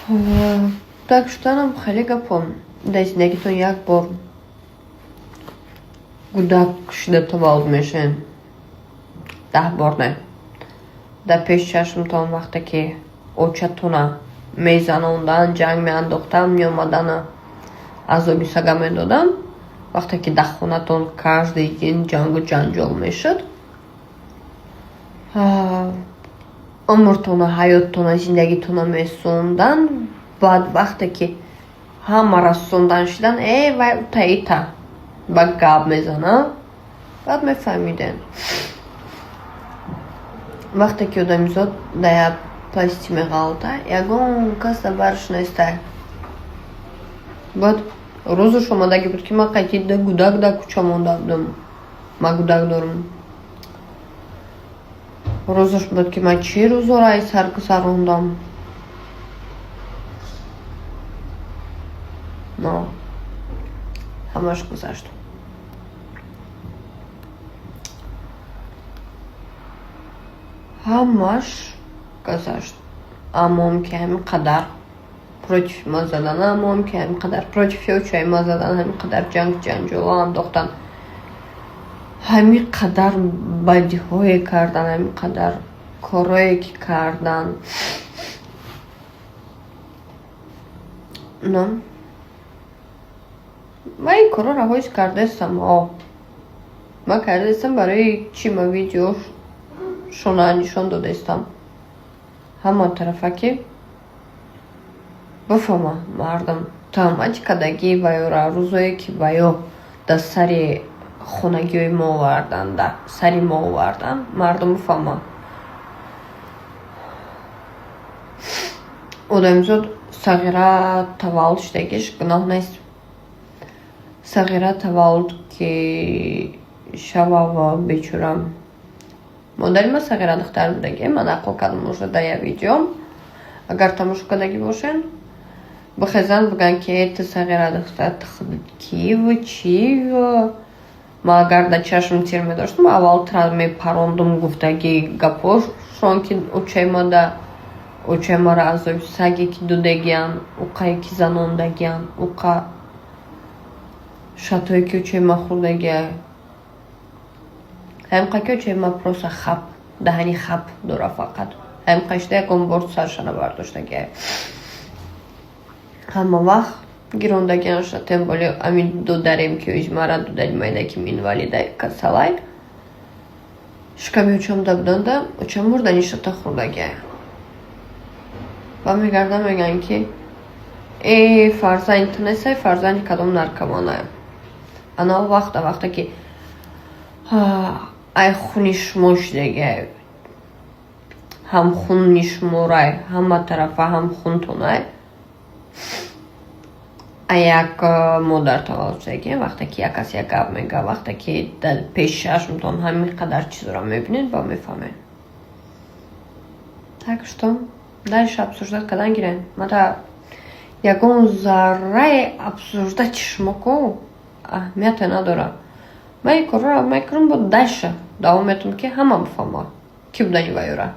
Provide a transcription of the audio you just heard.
Так шуданам хеле гапо. Дар зиндагитон як бор гудак шуда таваллуд мешавем. 10 бор не. Дар пеши чашмтон вақте ки очатона мезанондан, ҷанг меандохтан, меомадана азоби сага медодан, вақте ки дар хонатон каждый день ҷангу ҷанҷол мешуд, умртона, ҳаёттона, зиндагитона месӯндан, баъд вақте ки ҳамаро сӯндан шидан, э вай ута ита ба гап мезана, баъд мефаҳмидем. Вақте ки одамизод дар як пасти меғалта, ягон кас дар барш нестай. Баъд рӯзаш омадагӣ буд, ки ман қайти гудак дар кӯча монда будам. Ман гудак дорам. Рӯзаш буд, ки ман чӣ рӯзоро ай сар гузарондам. Но ҳамаш гузашт. Ҳамаш гузашт. Аммом ки ҳамин қадар против ман задан, аммом ки ҳамин қадар против очаи ман задан, ҳамин қадар ҷанг ҷанҷоло андохтан, ҳамин қадар бадиҳое кардан, ҳамин қадар корое ки кардан. Но ман ин корҳоро ҳоз кардаистам. О, ман кардаистам, барои чӣ ман видеошона нишон додаистам ҳама тарафа, ки бифаҳма мардум туҳмати кардагии ваёра, рӯзое ки ваё дар сари хонагиҳои мо овардан, дар сари мо овардан, мардум бифаҳма. Одамизод сағира таваллуд шудагиш гуноҳ нест. Сағира таваллуд ки шавава бечора. Модари ман сағира духтар будагӣ, ман нақл кардам уже дар як видео. Агар тамошо кардагӣ бошед, бихезанд бигӯянд, ки э, ту сағира духтар, ту киву чиву. Ман агар дар чашм тир медоштам, аввал тира мепарондум, гуфтагӣ гапошон, ки очаи ма очаи маро азоби саге ки додагиян, уқае ки занондагиян, уқа шатое ки очаи ма хӯрдагия. Ҳамин ки очаи ма просто хап, даҳани хап дора фақат. Ҳамин қашта ягон бор сарша набардоштагия. Ҳама вақт гирондагианша, тем более ҳамин додарем, ки оиз мара додари майда, ки инвалидай, касалай. Шиками очамда буданда, очам мурдани шата хӯрдагия. Ва мегардам, мегӯянд, ки э, фарзанди ту нестай, фарзанди кадом наркоманае. Ана вақта вақте ки ай хуни шумо шудагия, ҳам хуни шуморай, ҳама тарафа ҳам хунтонай, ай як модар таваллуд шудагӣ, вақте ки як кас як гап мега, вақте ки дар пеши чашмтон ҳамин қадар чизро мебинед, ба мефаҳмед. Так что дальше обсуждать кардан гирем. Мада ягон заррае обсуждать шумо ко аҳамияте надорад. Ман ин корҳоро мекунам, бо дальше давом метавам, ки ҳама бифаҳмад, ки будани вайёра.